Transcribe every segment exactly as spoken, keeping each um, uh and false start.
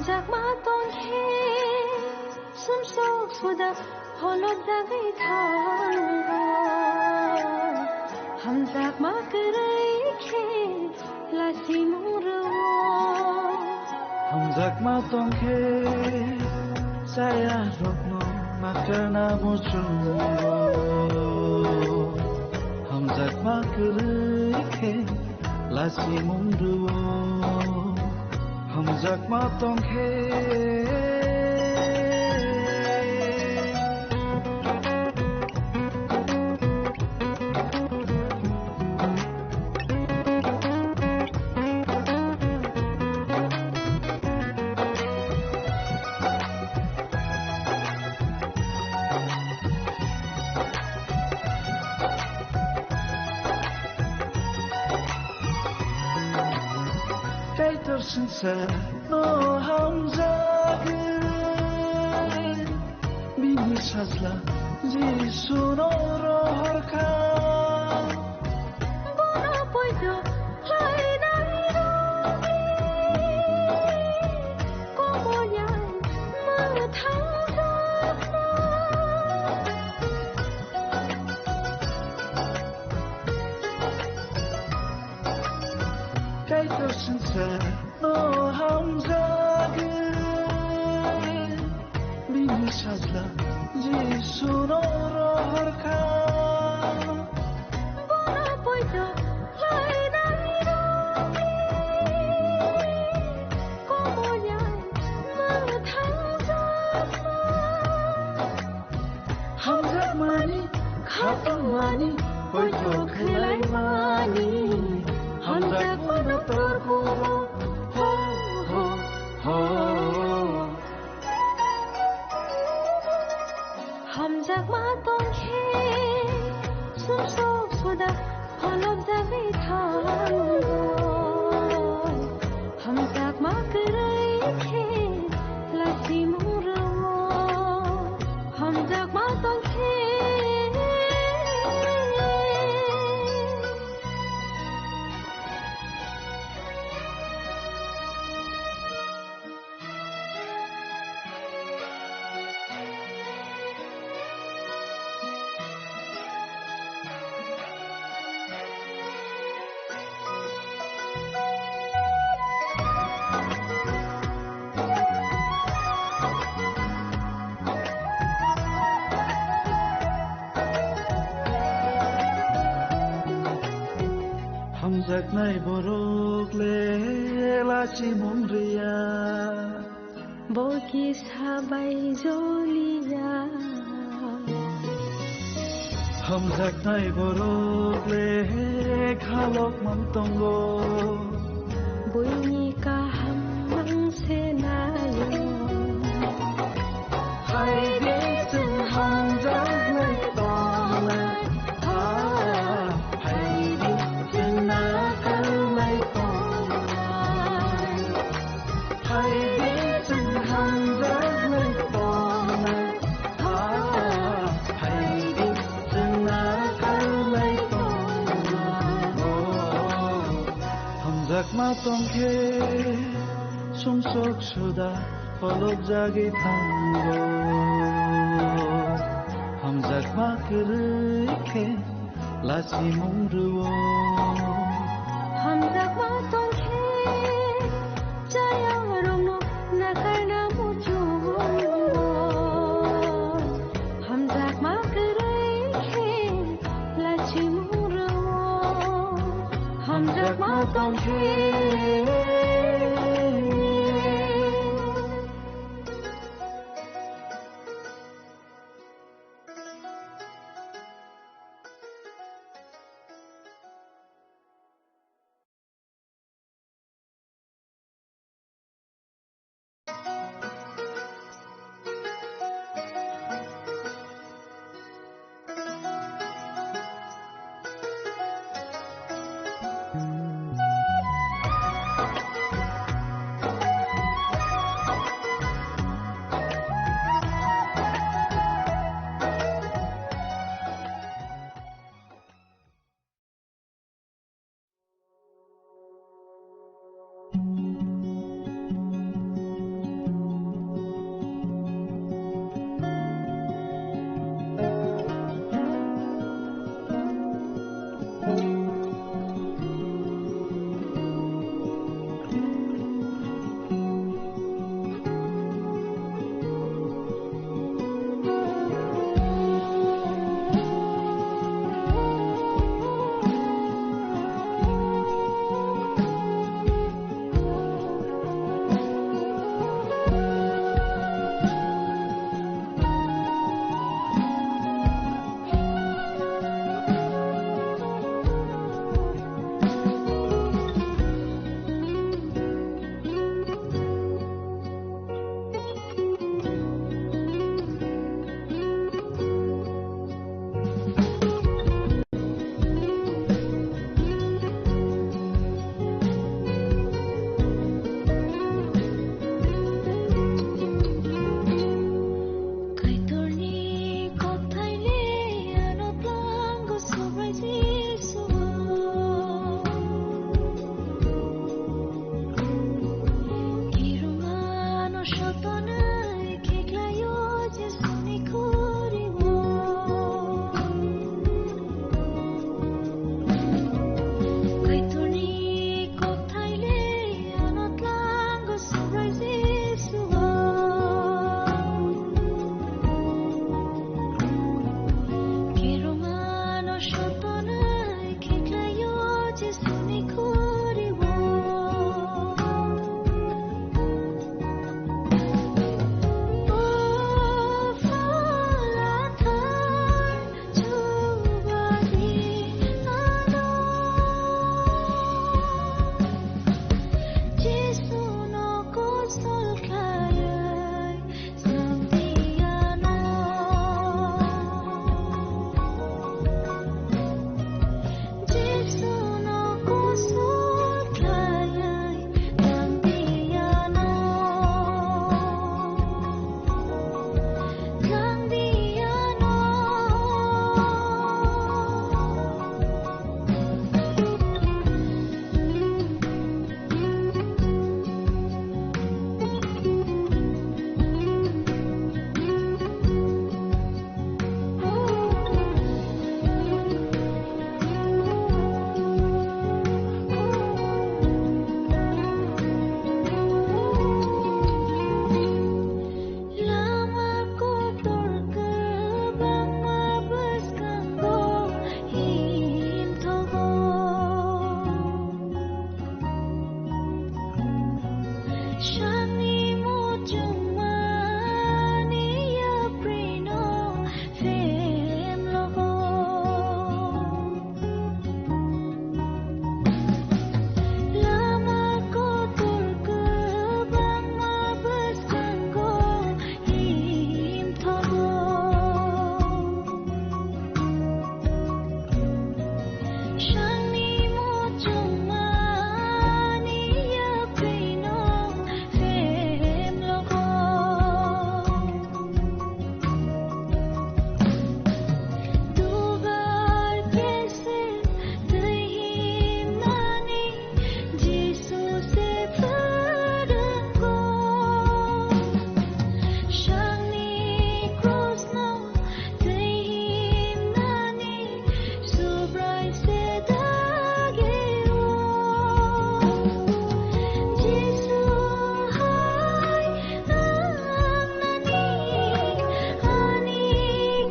Hamjakma tong khe sumsok suda holopjagwi thango. Hamjakma kwrwi khe lasimung rwo. Hamjakma tong khe chaya rokno makarna muchungo. Hamjakma kwrwi khe lasimung rwo. Hamjakma tong khe. Kaitor swngchar no hamjagwi, bini sajla Jisu no rohor kha. Bono poito khlainai rokni komoyang mwthangjakma. Kaitor swngchar no hamjagwi, bini sajla Jisu no rohor kha. Bono poito khlainai rokni komoyang mwthangjakma. Hamjakmani, khatungmani, poito khlaimani, hamjakmano torkhubo, ho, ho, ho. Hamjakma tong khe sumsok suda holopjagwi thango. Hamjakma kwrwi khe lasimung rwo. Hamjakma tong khe. Hamjaknai borok le lachi mung riya. Bo kisa bai joliya. Hamjaknai borok le khalok mang tongo. Buini kaham mang se nayo. Hai de chwng hamjaknai tongnai. Ah, hai de chwng nakalnai tongnai. Hai de chwng hamjaknai tongnai. Ah, hai de chwng nakalnai tongnai. Oh, hamjakma tong khe sumsok suda holopjagwi thango. Hamjakma kwrwi khe lachi mung rwo. Hamjakma tong khe chaya rokno nakarna muchungo. Hamjakma kwrwi khe lachi mung rwo. Hamjakma tong khe. Sangni muchungmani yaprino phem logo. Lama kotor kwbangma bwskango himthogo. Sangni muchungmani yaprino phem logo. Dugar kese twi himnani Jisu se pharango. Sangni krosno twi himnani Subrai se dageo. Jisu hai nangnani ani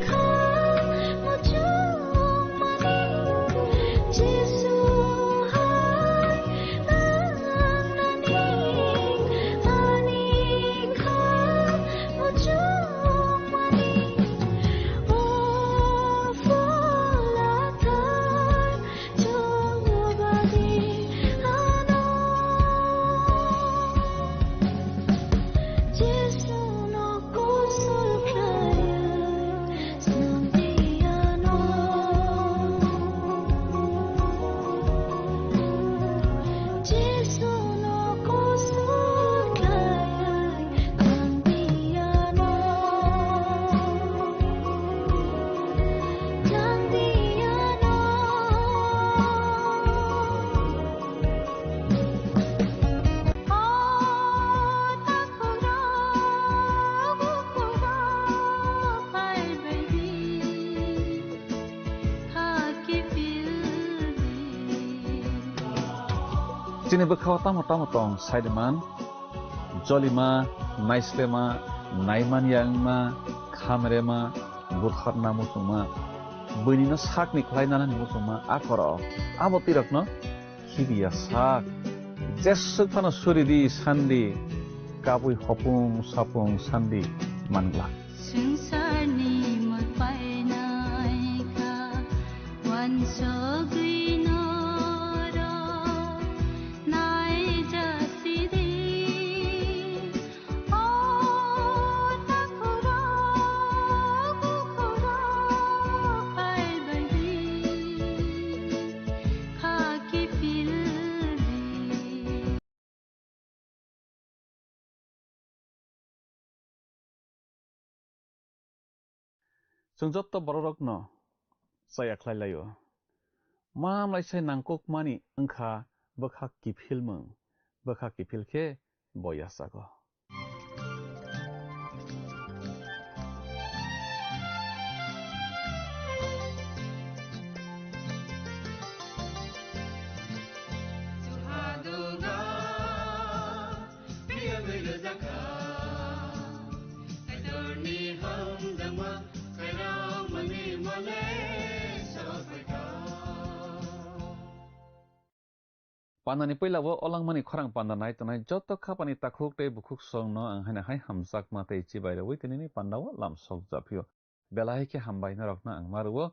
kha muchungmani. Jisu hai nangnani ani kha muchungmani. O Phola Thar Chubachu ano Jisuno kusul khlaiwi swnamdi ano. Jisuno kusul khlaiwi tangdi ano. Tangdi ano. Chini bwkhao tamo tamo tong, saiman, jolima, naislema, naimanya wngma, khamrema, butharna muchungma, buinino sakni khlai nanani muchungma, a khoro abo twirakno khibiya sak. Jeswk phano suri di sandi, kabui hopung sapung sandi manglak. Swngcharni mol painai kha, wansugwi norok naijasidi. O takhurok bukhurok phaibaidi, kha kiphildi. Chwng joto bororokno chaya khlai laio. Mamlai sai nangkukmani wngkha bwkha kiphilmung, bwkha kiphil khe bo yachago. Pandani puila o olangmani khorang panda nai tongnai joto khapani takhuk tei bukhuk songno ang haino hai hamjakma tei chibai rwui tinini pandao lam sok japhio. Belai khe hambai norokno ang ma rwo.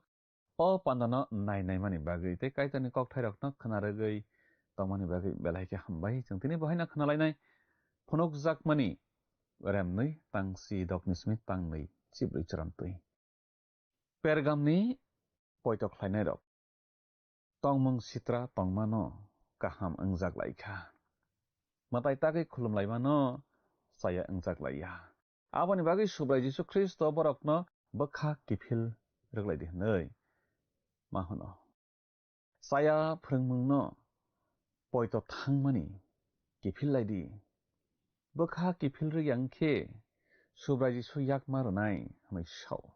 O pandano nai naimani bagwi tei Kaitorni kokthairokno khna rwgwi tongmani bagwi belai khe hambai. Chwng tini bo haino khna lainai phunukjakmani remnwi tang si dokni simi tang nwi chibrwi chwramptwi. Pergamni poito khlainairok. Tongmung sitra tongmano kaham wngjak lai kha. Mwtai tagwi khulum laimano chaya wngjak lai ya. Aboni bagwi Subrai Jisu Khristo borokno bwkha kiphil rwk lai di hwnwi ma hwno. Chaya phrwngmungno poito thangmani kiphil lai di. Bwkha kiphil rwk ya wng khe Subrai Jisu yakma rwnai hwnwi sao.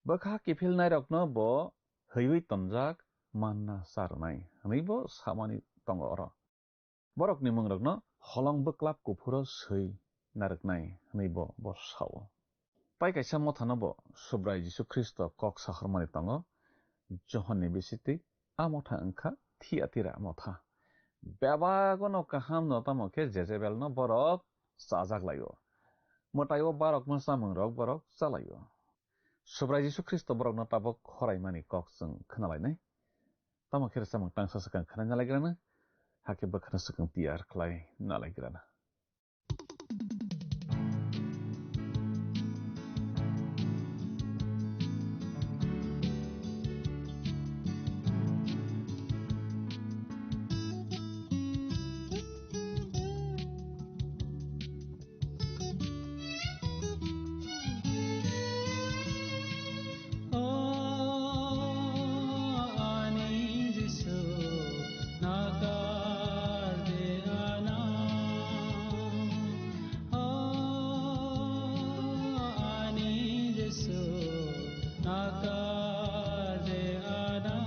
Bwkha kiphilnairokno bo hwiwi tonjak manna cha rwnai hwnwi bo samani tongo oro. Borokni mungrokno holong bwklap kuphuro swi narwknai hwnwi bo, bo sao. Tai kaisa mothano bo Subrai Jisu Khristo kok sahormani tongo, Johonni bisitwi a motha wngkha Thiatira motha. Bebagono kahamno tamo khe Jezebelno borok chajak lai-o. Mwtai-o barokma chamungrok borok cha lai-o. Subrai Jisu Khristo borokno tabuk khoraimani kok chwng khna lainai. Tamo khe rwchapmung tangsa swkang khna nalaigrana, hakhe bwkhano swkang tiyar khlai nalaigrana. O ani Jisu, nakar de ano. O ani Jisu, nakar de ano.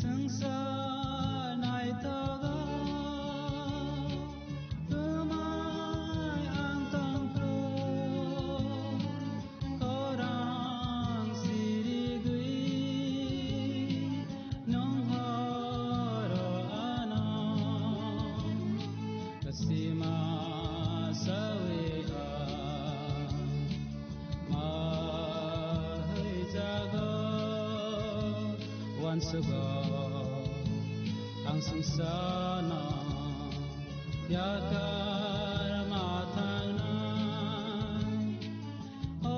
Swngchar naithogo twmai ang tongkhu, khorang sirigwi nwng horo ano. Kasima sawi ang mahai jago wansugo ang sungsano yakar mathangna. O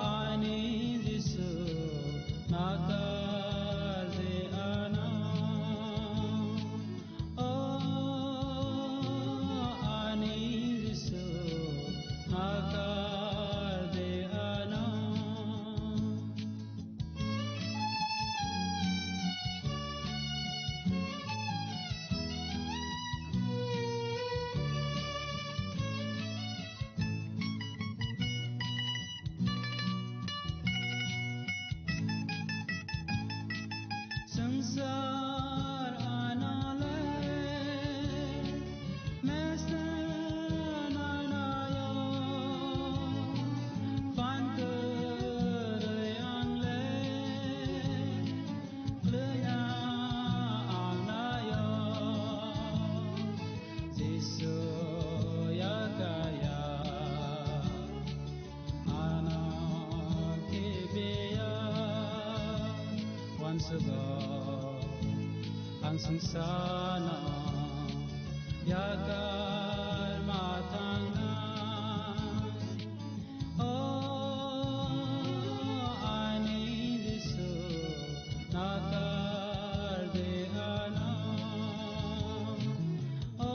ani Jisu, nakar de ano. O ani Jisu, nakar de ano. Swngchar anole mesen anayo, phan kwrwi angle kwlwina ang nayo, Jisu yakaya ano khibiya wansugo ang sungsano yakar mathangna. O ani Jisu, nakar de ano. O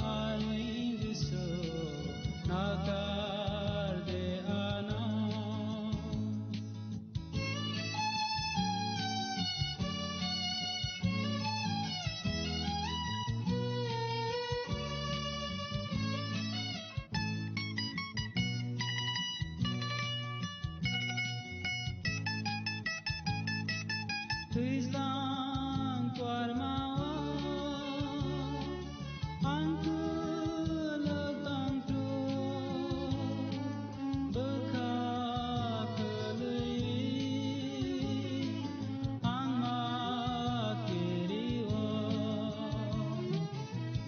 ani Jisu, nakar de ano. Twijlang kwarmao ang kwlwk tongthok, bwkha kwlwi ang ma kirio.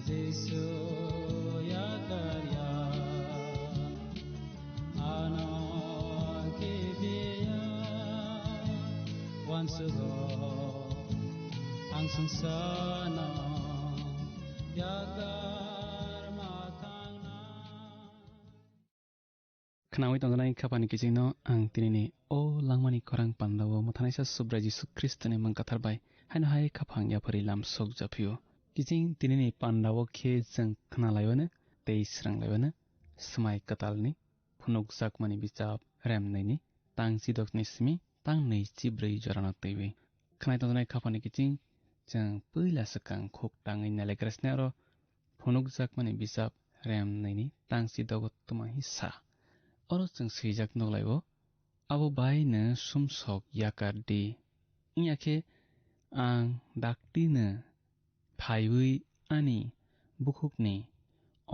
Jisu yakarya ano khibiya wansugo ang sungsano yakar mathangna. Khnawi tongjaknai khapani kichingno ang tinini o langmani khorang pandao mwthanaisa Subrai Jisu Khristoni mwng kathar bai haino hai khaphang yaphari lam sok japhio. Kiching tinini pandao khe chwng khnalaiwano tei sranglaiwano Swmai Kwtalni phunukjakmani bichap remnwini tang chidokni simi tang nwi chibrwi jorano twiwi. Khnai tongjaknai khapani kiching chwng puila swkang khuk tangwi nailagrasni aro phunukjakmani bichap remnwini tang chidogo twma hi sa. Oro chwng swijak nuklaio, abo bai no sumsok yakar di. Wngya khe ang dakti no phaiwi ani bukhukni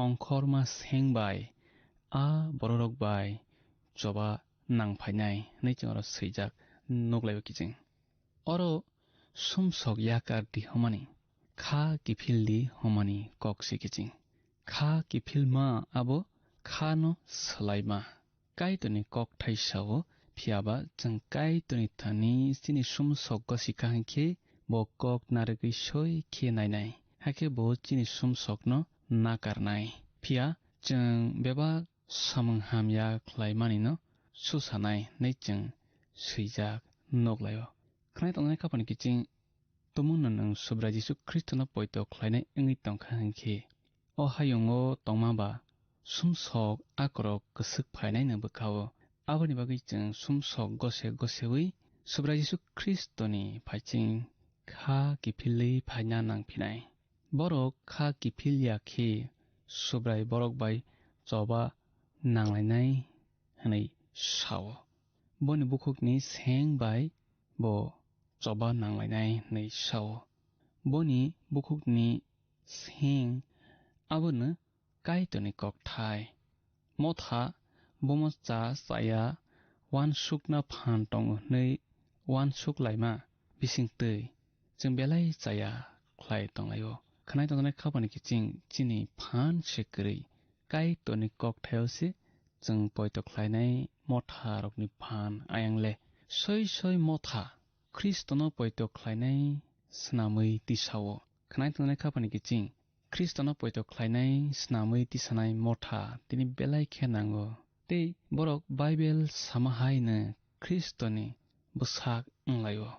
ongkhorma seng bai a bororok bai choba nang phainai hwnwi chwng oro swijak nuk lai o kiching. Oro sumsok yakar di hwnmani, kha kiphil di hwnmani kok se kiching. Kha kiphilma abo kha no swlaima. Kaitorni kokthai sao, phiyaba chwng Kaitorni thani chini sumsok gosi kaham khe bo kok narwgwi soi khe nainai, hakhe bo chini sumsokno nakarnai. Phiya chwng bebak samung hamya khlaimanino susanai hwnwi chwng swijak nuk lai-o. Khwnai tongnai khapani kiching Tumungno nwng Subrai Jisu Khristono poito khlainai wngwi tongkha hwn khe, o hayungo tongma ba sumsok akorok kwswk phainaino bwkha-o. Aboni bagwi chwng sumsok gose gosewi Subrai Jisu Khristoni phaiching kha kiphilwi phaina nang phinai. Borok kha kiphil ya khe Subrai borok bai choba nanglainai hwnwi sao. Boni bukhukni seng bai bo choba nanglainai hwnwi sao. Boni bukhukni seng abono Kaitorni kokthai. Motha bomo cha chaya uansukna phan tongo hwnwi uansuk laima bisingtwi chwng belai chaya khlai tonglaio. Khwnai tongjaknai khapani kiching chini phan se kwrwi Kaitorni kokthaio se chwng poito khlainai motha rokni phan ayang le. Soi soi motha Khristono poito khlainai swnamwi tisao. Khwnai tongjaknai khapani kiching Khristono poito khlainai swnamwi tisanai motha tini belai khe nango. Tei borok Baibel sama hai no Khristoni bwsak wnglaio.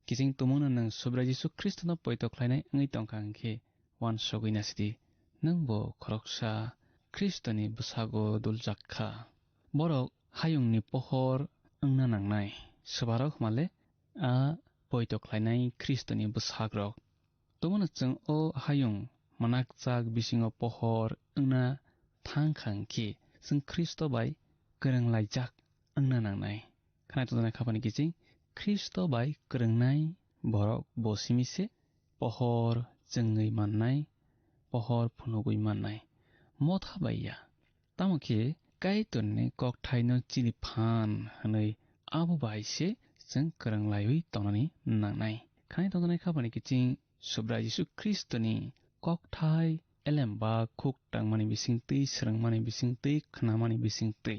Kiching tumungno nwng Subrai Jisu Khristono poito khlainai wngwi tongkha hwnkhe, uansugwi nasidi, nwng bo khoroksa Khristoni bwsago duljak kha. Borok hayungni pohor wngna nangnai. Swbarok hwnmale a poito khlainai Khristoni bwsakrok. Tobono chwng o hayung mwnakjak bisingo pohor wngna thang kha hwnkhe, chwng Khristo bai kwrwng laijak wngna nangnai. Khwnai tongjaknai khapani kiching Khristo bai kwrwngnai borok bo simi se pohor chwngwi mannai, pohor phunugwi mannai. Motha bai ya. Tamo khe Kaitorni kokthaino chini phan hwnwi abo bai se chwng kwrwng laiwi tongnani nangnai. Khwnai tongjaknai khapani kiching Subrai Jisu Khristoni kokthai elem ba khuk tangmani bisingtwi, swrwngmani bisingtwi, khnamani bisingtwi,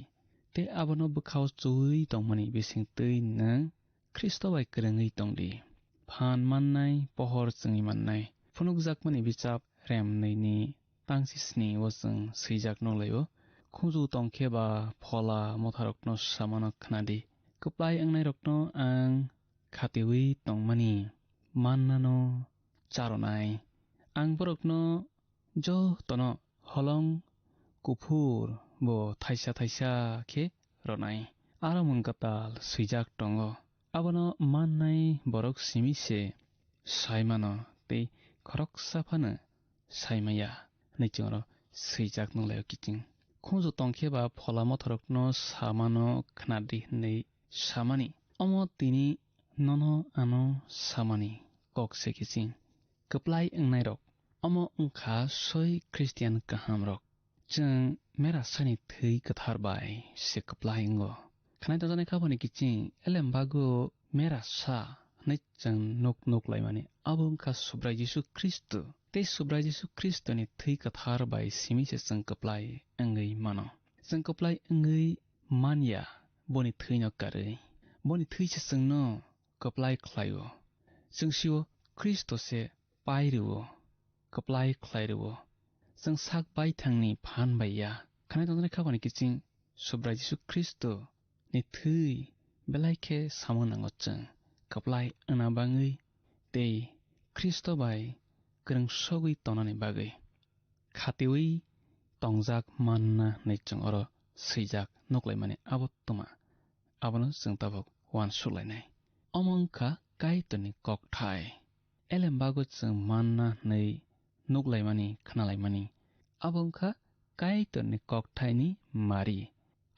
tei abono bwkhao chuwi tongmani bisingtwi nwng Khristo bai kwrwngwi tong di. Phan mannai, pohor chwngwi mannai. Phunukjakmani bichap remnwini tangsi sni o chwng swijak nukhlaio. Khunju tongkhe ba phola motharokno samano khna di. Kwplai wngnairokno ang khatiwi tongmani mannano charonai. Ang borokno jotono holong kuphur bo thaisa thaisa khe rwnai. Aro mung kwtal swijak tongo. Abono mannai borok simi se sai mano tei khoroksa phano sai maya hwnwi chwngno swijak nukhlaio kiching. Khunju tongkhe ba phola motharokno samano khna di hwnwi samani. Omo tini nono ano samani kok se kiching. Kwplai wngnairok. Omo wngkha soi Khristian kahamrok. Chwng merasani thwi kwthar bai se kwplai wngo. Khwnai tongjaknai khapani kiching elem bago merasa hwnwi chwng nuk nuk laimani abo wngkha Subrai Jisu Khristo. Tei Subrai Jisu Khristoni thwi kwthar bai simi se chwng kwplai wngwi mano. Chwng kwplai wngwi man ya boni thwino karwi. Boni thwi se chwngno kwplai khlaio. Chwng sio Khristo se pai rwo, kwplai khlai rwo. Chwng sak baithangni phan bai ya. Khwnai tongjaknai khapani kiching Subrai Jisu Khristo ni thwi belai khe samung nango chwng kwplai wngna bangwi tei Khristo bai kwrwng sogwi tongnani bagwi. Khatiwi tongjak manna hwnwi chwng oro swijak nuklaimani abo twma, abono chwng tabuk uansuk lainai. Omo wngkha Kaitorni kokthai. Elembago chwng manna hwnwi nuklaimani, khnalaimani. Abo wngkha Kaitorni kokthaini mari.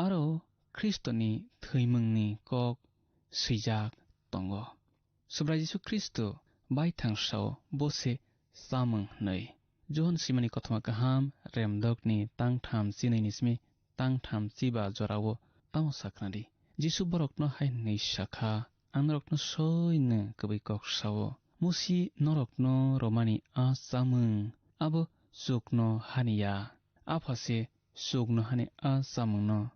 Aro Khristoni thwimungni kok swijak tongo. Subrai Jisu Khristo baithang sao, bo se chamung hwnwi. Johon simani kothoma kaham, remdokni tangtham chinwi ni simi tangtham chiba jorao tamo sakna di. Jisu borokno hai hwnwi sakha, "Ang norokno soino kwbwi kok sao, Musi norokno romani a chamung abo chuknohani ya. Apha se chuknohani a chamungno,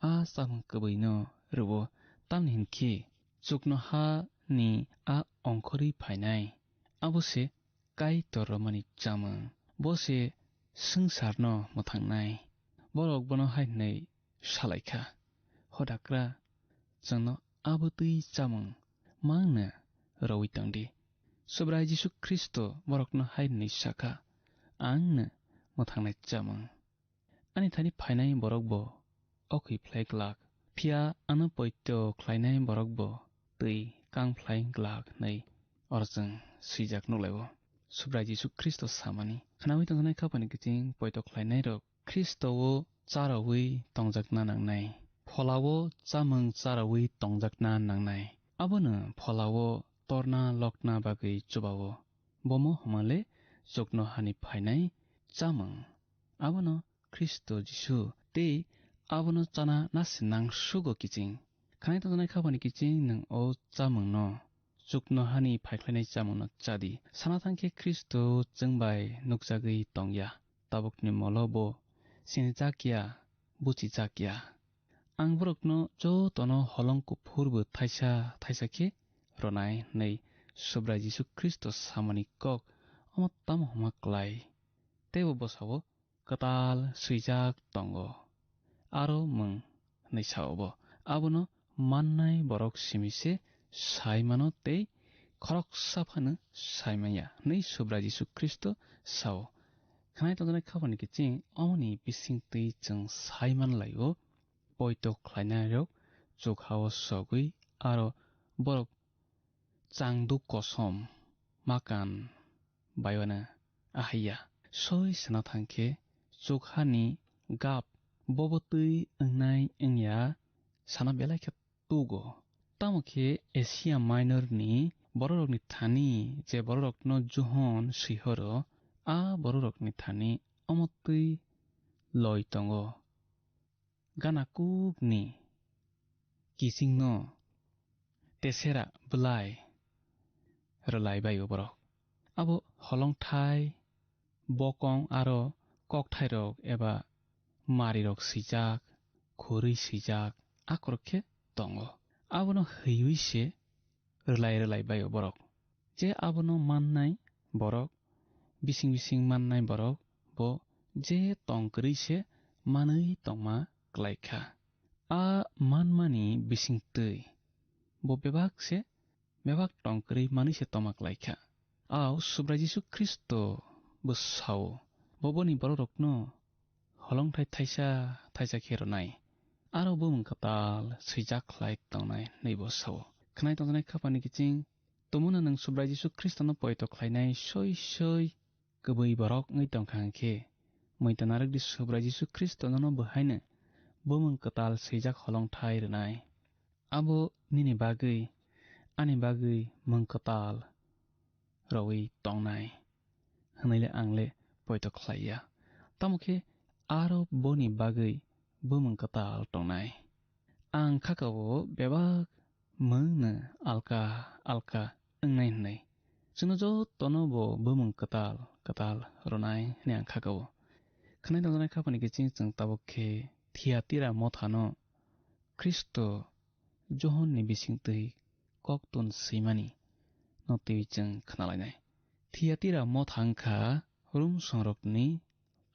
a chamung kwbwino rwo, tamni hwn khe chuknohani a ongkhorwi phainai, abo se Kaitor romani chamung, bo se swngcharno mwthangnai." Borok bono hai hwnwi salaikha, "Hodakra, chwngno abo twi chamung mangno rwui tong di." Subrai Jisu Khristo borokno hai hwnwi sakha, "Angno mwthangnai chamung. Ani thani phainai borok bo okhwi phlai glak, phiya ano poito khlainai borok bo twi kang phlai glak," hwnwi oro chwng swijak nuklaio. Subrai Jisu Khristo samani khnaui tongjaknai khaphani kiching poito khlainairok Khristo-o charaui tongjakna nangnai. Pholao chamung charaui tongjakna nangnai. Abono pholao torna lokna bagwi chubao. Bomo hwnmale chuknohani phainai chamung. Abono Khristo Jisu tei abono chana nasinang sugo kiching. Khanai tongjaknai khaphani kiching nwng o chamungno, chuknohani phaikhlainai chamungno chadi. Sana thangkhe Khristo chwng bai nukjagwi tongya. Tabukni molo bo sinijakya, buchijakya. Ang borokno jotono holong kuphurbo thaisa thaisa khe rwnai hwnwi Subrai Jisu Khristo samani kok omo tamo hwnma klai. Teibo bwsao kwtal swijak tongo. Aro mung hwnwi sao bo. Abono mannai borok simi se sai mano tei khoroksa phano sai manya hwnwi Subrai Jisu Khristo sao. Khanai tongjaknai khaphani kiching omoni bisingtwi chwng sai manlaio, poito khlainairok chukhao sogwi aro borok changduk kosom makan baiwano ahaiya. Soi sana thangkhe chukhani gap bobo twi wngnai wngya sana belai khe tugo. Tamo khe Asia Minor ni bororokni thani je bororokno Johon swihoro, a bororokni thani omo twi loi tongo. Gana kukni kichingno tesera bwlai rwlai bai o borok. Abo holongthai, bokong aro kokthairok eba marirok swijak, khurwi swijak, akorok khe tongo. Abono hwiwi se rwlai rwlai bai o borok. Je abono mannai borok, bising bising mannai borok, bo je tong kwrwi se manwi tongma klai kha. A manmani bising twi bo bebak se, bebak tong kwrwi manwi se tongma klai kha. Ao Subrai Jisu Khristo bo sao, bo boni bororokno holongthai thaisa thaisa khe rwnai, aro bumung kwtal swijak khlai tongnai hwnwi bo sao. Khnai tongjaknai khaphani kiching, tumungno nwng Subrai Jisu Khristono poito khlainai soi soi kwbwi borok wngwi tongkha hwnkhe, muitu narwkdi Subrai Jisu Khristo nono bo haino bumung kwtal swijak holongthai rwnai. Abo nini bagwi, ani bagwi mung kwtal rwui tongnai hwnwi le ang le poito khlai ya. Tamo khe aro boni bagwi bumung kwtal tongnai. Ang khakao bebak mungno alka alka wngnai hwnwi. Chwngno jotono bo bumung kwtal kwtal rwnai hwnwi ang khakao. Khnai tongjaknai khaphani kiching chwng tabuk khe Thiatira mothano Khristo Johonni bisingtwi koktun swimani no twiwi chwng khnalainai. Thiatira motha wngkha Rum songrokni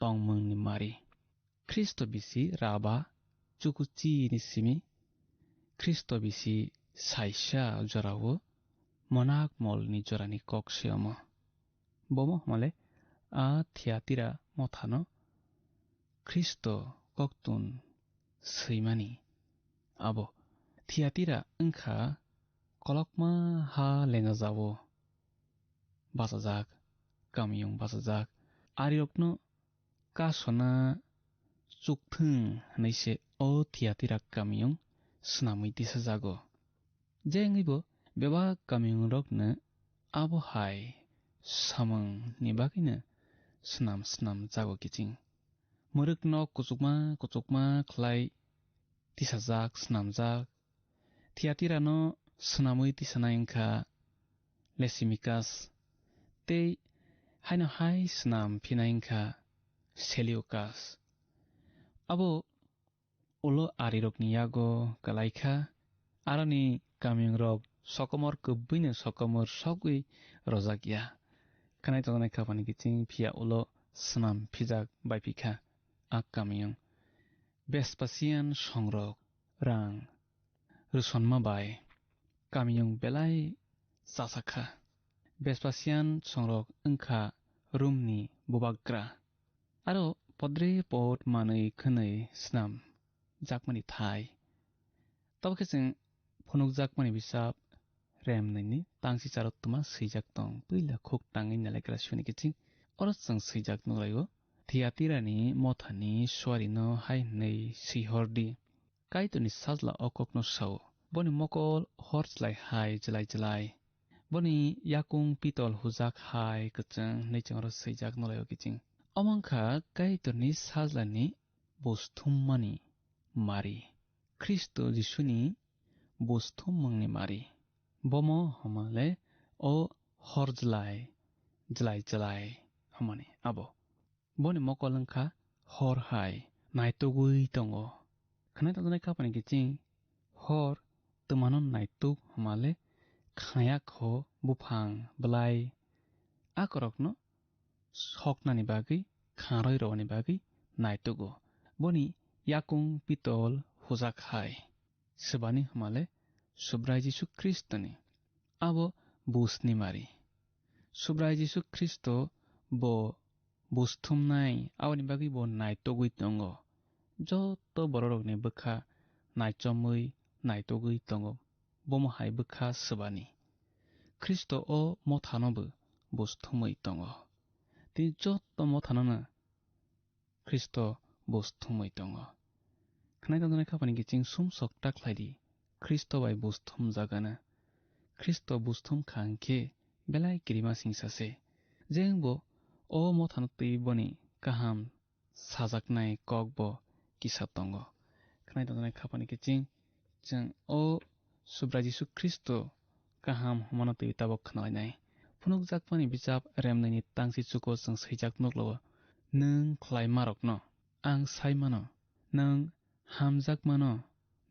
tongmungni mari. Khristo bisi raba chukuchini simi Khristo bisi saisa jorao monak molni jorani kok se omo. Bomo hwnmale a Thiatira mothano Khristo koktun swimani abo. Thiatira wngkha kolokma ha lenajao bachajak, kamiyung bachajak, arirokno kasona chukthwng hwnwi se o Thiatira kamiyung swnamwi tisajago. Je wngwibo bebak kamiyungrokno abo hai samungni bagwino swnam swnam jago kiching. Mwrwkno kuchukma kuchukma khlai tisajak, swnamjak. Thiatirano swnamwi tisanai wngkha Lesimikas, tei haino hai swnam phinai wngkha Seliukas. Abo ulo arirokni yago kwlai kha, aroni kamiyungrok sokomor kwbwino sokomor sogwi rwjak ya. Khwnai tongjaknai kha phani kiching, phiya ulo swnam phijak bai phi kha a kamiyung. Vespasian songrok rang rwsonma bai kamiyung belai chasa kha. Vespasian songrok wngkha Rumni bubagra. Aro podre pod manwi khwnwi swnam jakmani thai. Tabo khe chwng phunukjakmani bisap Remnwini tangsi charo twma swijak tong, puila khuk tangwi nalaigra suni kiching. Oro chwng swijak nukhlaio, Thiatirani mothani suarino hai hwnwi swihor di, Kaitorni sajla o kokno sao, boni mokol hor chlai hai chlai chlai, boni yakung pitol hujak hai kwchwng hwnwi chwng oro swijak nukhlaio kiching. Omo wngkha Kaitorni sajlani buj thummani mari, Khristo Jisuni buj thummungni mari. Bomo hwnmale o hor jlai, jlai jlai hwnmani abo. Boni mokol wngkha hor hai naitugwi tongo. Khwnai tongjaknai kha phani kiching, hor twmano naituk hwnmale khaya kho buphang bwlai akorokno soknani bagwi, kharwi rwani bagwi naitugo. Boni yakung pitol hujak hai. Swbani hwnmale Subrai Jisu Khristoni. Abo buj ni mari. Subrai Jisu Khristo bo buj thumnai, aboni bagwi bo naitugwi tongo. Joto bororokni bwkha naichomwi, naitugwi tongo. Bomo hai bwkha swbani. Khristo o mothano bo buj thumwi tongo. Tini joto mothanono Khristo buj thumwi tongo. Khwnai tongjaknai kha phani kiching sumsok ta khlai di, Khristo bai buj thumjak ano. Khristo buj thum kha hwnkhe belai kirima singsa se. Je wngbo o mothano twi boni kaham sajaknai kok bo kisa tongo. Khwnai tongjaknai kha phani kiching chwng o Subrai Jisu Khristo kaham hwnmano twi tabok khwnalainai. Phunukjakmani bijap Remnwini tangsi chuko chwng swijak nuklo, nwng khlaimarokno ang sai mano, nwng hamjakmano,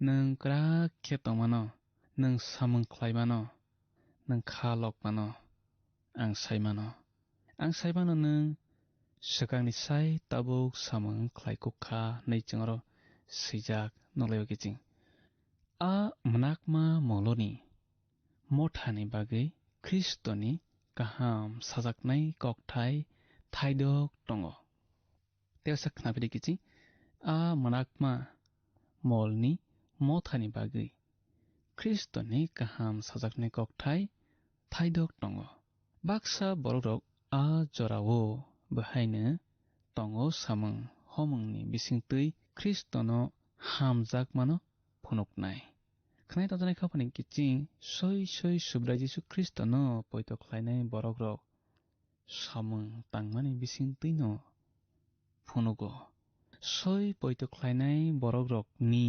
nwng kwrak khe tongmano, nwng samung khlaimano, nwng kha lokmano, ang sai mano. Ang sai mano nwng swkangni sai tabuk samung khlai kuk kha hwnwi chwng oro swijak nukhlaio kiching. A mwnakma moloni mothani bagwi Khristoni kaham sajaknai kokthai thaidok tongo. Tei sak khna phidi kiching, a mwnakma molni mothani bagwi Khristoni kaham sajaknai kokthai thaidok tongo. Baksa borokrok a jorao bwhaino tongo samung homungni bisingtwi Khristono hamjakmano phunuknai. Khwnai tongjaknai kha phani kiching soi soi Subrai Jisu Khristono poito khlainai borokrok samung tangmani bisingtwino phunugo. Soi poito khlainai borokrokni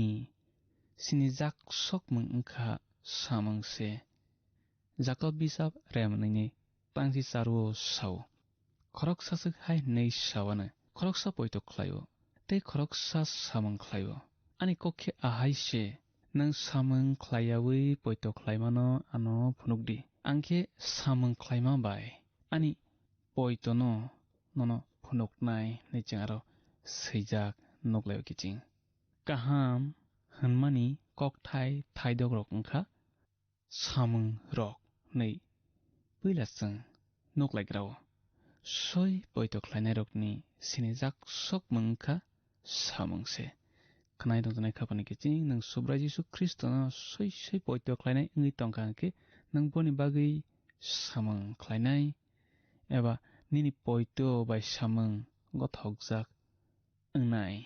sinijak sokmung wngkha samung se. Jakob bijap remnwini tangsi charuo sao, khoroksa swk hai hwnwi saoano, khoroksa poito khlaio, tei khoroksa samung khlaio. Ani kok khe ahai se, nwng samung khlaiyaui poito khlaimano ano phunuk di. Ang khe samung khlaima bai ani poitono nono phunuknai hwnwi chwng aro swijak nuklaio kiching. Kaham hwnmani kokthai thaidokrok wngkha samung rok hwnwi puila chwng nuklaigrao. Soi poito khlainairokni sinijak sokmung wngkha samung se. Khwnai tongjaknai kha phani kiching nwng Subrai Jisu Khristono soi soi poito khlainai wngwi tongkha hwnkhe nwng boni bagwi samung khlainai eba nini poito bai samung gothokjak wngnai.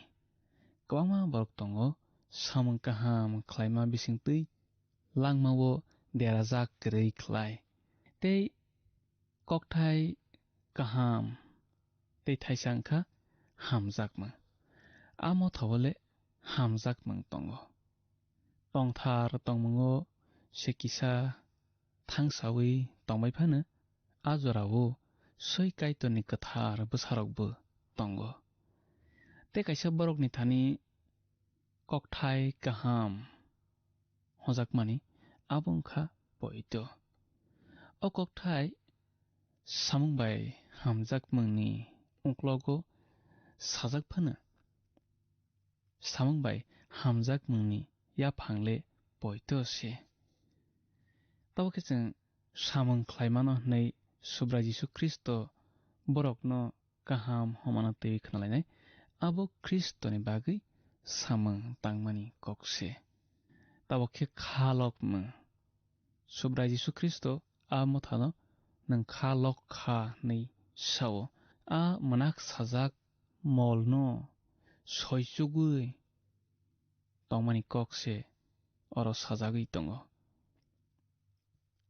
Kwbangma borok tongo, samung kaham khlaima bisingtwi langmao derajak kwrwi khlai. Tei kokthai kaham tei thaisa wngkha hamjakmung. A mothao le hamjakmung tongo. Tongthar tongmungo se kisa thangsawi tongbai phano, a jorao soi Kaitorni kwthar bwsarokbo tongo. Tei kaisa borokni thani kokthai kaham hojakmani abo wngkha poito. O kokthai samung bai hamjakmungni uklogo sajak phano, samung bai hamjakmungni yaphang le poito se. Tabo khe chwng samung khlaimano hwnwi Subrai Jisu Khristo borokno kaham hwnmano twiwi khna lainai, abo Khristoni bagwi samung tangmani kok se. Tabo khe kha lokmung. Subrai Jisu Khristo a mothano nwng kha lok kha hwnwi sao. A mwnak sajak molno soichugwi tongmani kok se oro sajagwi tongo.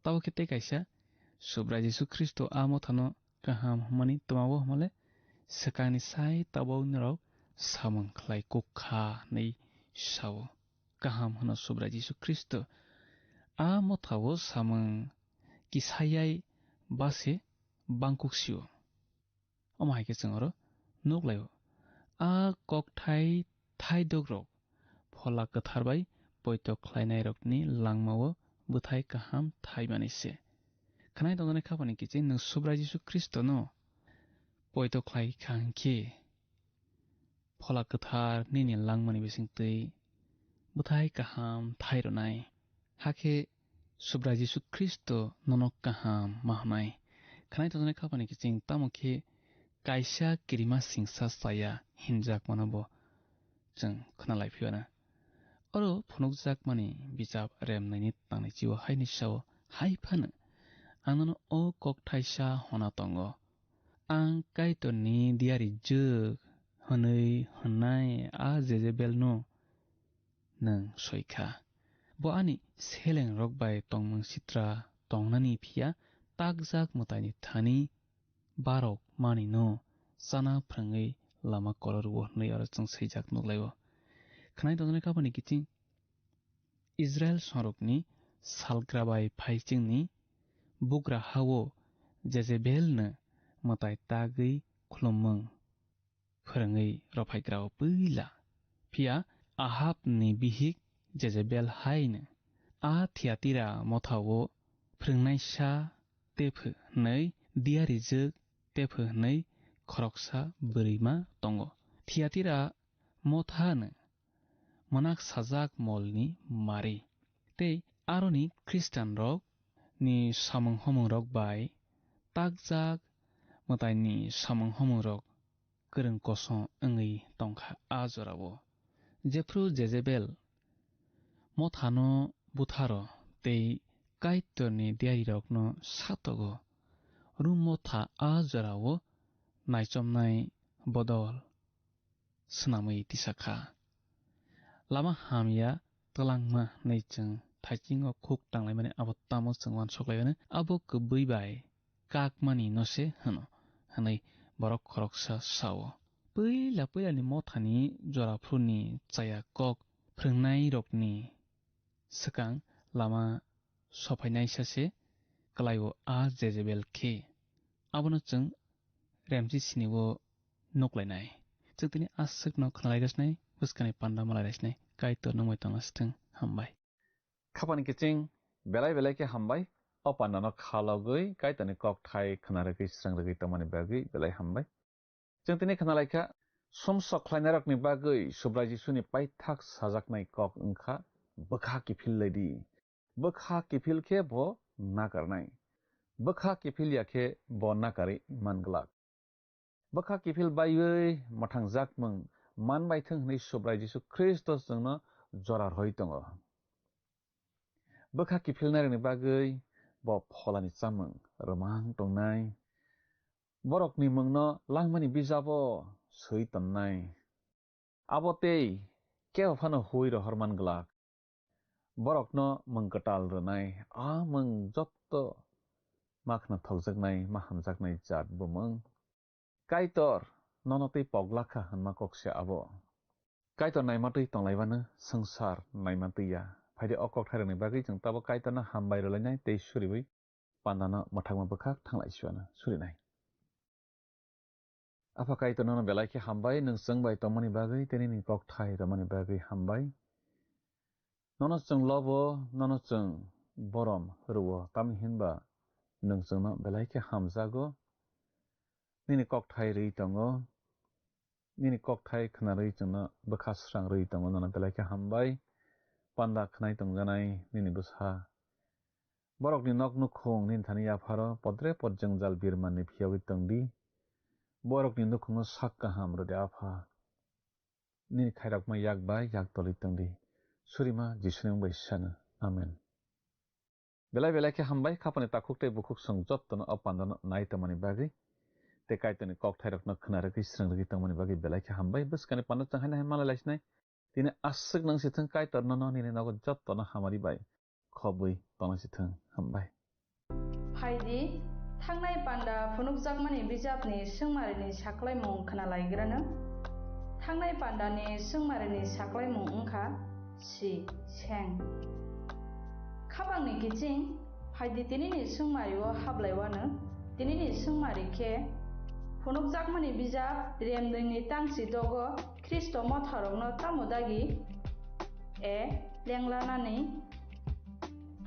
Tabo khe tei kaisa, Subrai Jisu Khristo a mothano kaham hwnmani twmao hwnmale swkangni sai tabukni rok samung khlai kuk kha hwnwi sao. Kaham hwno Subrai Jisu Khristo a mothao samung kisayai base bangkuk sio. Omo hai khe chwng oro nuk lai-o. A kokthai thaidok rok Phola Kwthar bai poito khlainai rokni langmao bwthai kaham thaimani se. Khwnai tongjaknai khapani kiching nwng Subrai Jisu Khristono poito khlai kha hwnkhe, Phola Kwthar nini langmani bisingtwi bwthai kaham thai rwnai. Hakhe Subrai Jisu Khristo nono kaham ma hwnai. Khwnai tongjaknai khapani kiching tamo khe kaisa kirima singsa chaya hinjakmano bo chwng khna lai phiyana. Oro phunukjakmani bijap remnaini tangnai chio haini sao hai phano ang nono o kok thaisa hona tongo. Ang Kaitorni diari jwk hwnwi hwnnai a Jejebelno nwng soi kha. Bo ani selengrok bai tongmung sitra tongnani phiya takjak mwtaini thani barok manwino chana phrwngwi lama kolor rwo hwnwi oro chwng swijak nuk lai-o. Khwnai tongjaknai khapani kiching Israil songrokni salgra bai phaichingni bugra ha-o Jejebelno mwtai tagwi khulummung phwrwngwi rophaigra-o puila. Phiya Ahabni bihik Jejebel haino a Thiatira motha-o phwrwngnaisa tepho hwnwi diarijwk tepho hwnwi khoroksa bwrwima tongo. Thiatira mothano mwnak sajak molni mari. Tei aroni Khristanrok ni samung homungrok bai takjak mwtaini samung homungrok kwrwng kosom wngwi tongkha a jorao. Jephru Jejebel mothano butharo tei Kaitorni diarirokno satogo, Rum motha a jorao naichomnai bodol swnamwi tisa kha. Lama hamya twlangma hwnwi chwng thaichingno khuk tanglaimani abo tamo chwng uansuk lai-o, abo kwbwi bai kakmani no se hwno, hwnwi borok khoroksa sao. Puila puilani mothani joraphuruni chaya kok phrwngnairokni swkang lama sophainaisa se kwlai-o a Jejebel khe. Abono chwng remchi sini-o nuk lainai. Chwng tini aswkno khna lai rwsnai, bwskangni panda malai rwsnai. Kaitor nungbai tongna swthwng. Hambai. Khapani kiching belai belai khe hambai. O pandano khalogwi Kaitorni kokthai khna rwgwi srang rwgwi tongmani bagwi belai hambai. Chwng tini khna lai kha, sumsok khlainairokni bagwi Subrai Jisuni paithak sajaknai kok wngkha, bwkha kiphil lai di. Bwkha kiphil khe bo nakarnai. Bwkha kiphil ya khe bo nakarwi man glak. Bwkha kiphil baiwi mwthangjakmung man bai thung hwnwi Subrai Jisu Khristo chwngno jora rwui tongo. Bwkha kiphilnairokni bagwi bo pholani chamung rwmang tongnai. Borokni mungno langmani bijabo swi tonnai. Abo tei kebo phano hui rohor man glak. Borokno mwng kwtal rwnai, a mwng jotto ma khna thokjaknai, ma hamjaknai jat bumung. Kaitor nono tei pok lakha hwnma kok se abo. Kaitor naimatwi tonglaibano swngchar naimatwi ya. Phaidi o kokthairokni bagwi chwng tabuk Kaitorno hambai rwlainai tei suriwi pandano mwthangma bwkhak thanglai suana surinai. Apha Kaitor nono belai khe hambai, nwng chwng bai tongmani bagwi tei nini kokthai rwmani bagwi hambai. Nono chwng lobo, nono chwng borom rwo, tamni hinba nwng chwngno belai khe hamjago. Nini kokthai rwi tongo, nini kokthai khna rwi chwngno bwkha srang rwi tongo, nono belai khe hambai. Panda khnai tongjanai nini bwsa. Borokni nok nukhung nini thani yapharo podre pod jwngjal birmanni phiyogwi tongdi. Borokni nukhungo sak kaham rwdi Apha. Nini khairokma yak bai yak tolwi tongdi. Surima Jisuni mung bai sano. Amen. Belai belai khe hambai, khapani takhuk tei bukhuk chwng jottono o pandano nai tongmani bagwi. Tei Kaitorni kokthairokno khna rwgwi srwng rwgwi tongmani bagwi belai khe hambai. Bwskangni panda chwng haino hai malai laisinai. Tini aswk nang si thung Kaitor nono nini nogo jottono hamari bai khobwi tongna si thung. Hambai. Phaidi, thangnai panda phunukjakmani bijapni swngmarini saklaimung khna laigrano. Thangnai pandani swngmarini saklaimung wngkha si seng. Khapangni kiching, phaidi tinini swngmario hablaiwano, tinini swngmari khe phunukjakmani bijap Remdwini tangchi dogo Khristo motharokno tamo dagi? A. Lenglanani.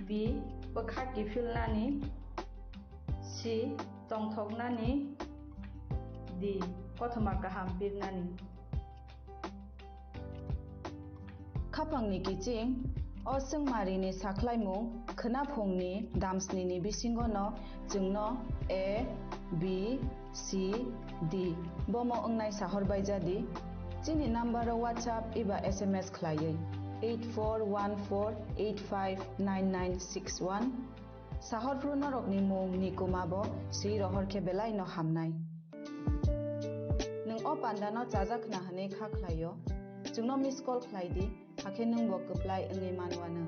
B. Bwkha kiphilnani. C. Tongthoknani. D. Kothoma kaham pirnani. Khapangni kiching, o swngmarini saklaimung khwnaphungni damsnini bisingono chwngno A, B, C, D bomo wngnai sahor baijadi. Chini nambaro WhatsApp eba S M S khlaiwi eight four one four eight five nine nine six one. Sahorphru norokni mung ni kuma bo swi rohor khe belai no hamnai. Nwng o panda no chajak khna hwnwi kha khlaio, chwngno miss call khlai di, hakhe nwng bo kwplai wngwi manwano.